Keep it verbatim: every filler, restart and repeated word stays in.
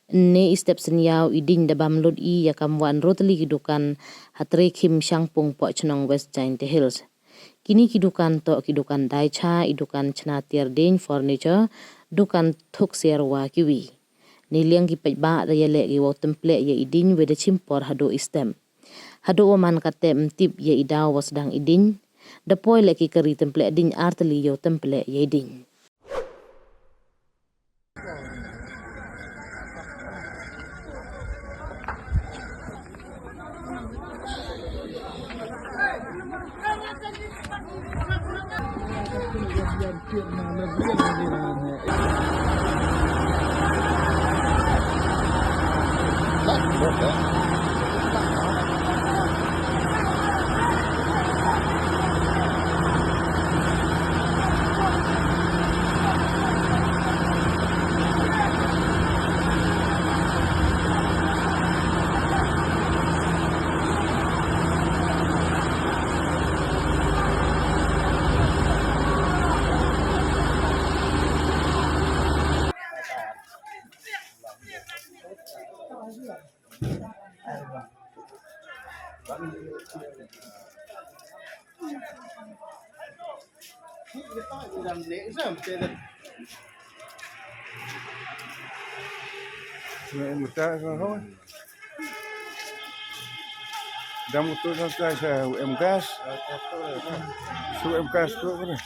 Ynne i step syniaw i diñ da bam lut i ya kam wa ynru tylli ki dukan ha Trekhim Shangpung, Pohchnong, West Jaintia Hills. Kini ki dukan toh ki dukan dai cha, i dukan chna tiar diñ, furniture, dukan thuk siar wa kiwi. Neiliang ki paidbah da yaleh ki wow tympleh ya i diñ, wei da chim por hadooh i step. Hadooh wa man katte ym tip ya i daw wa sdang i diñ, da poi leh ki kari tympleh diñ ar tylli yow tympleh ya i diñ. Dam tu sa sa sa em gas. Su em gas tu kena.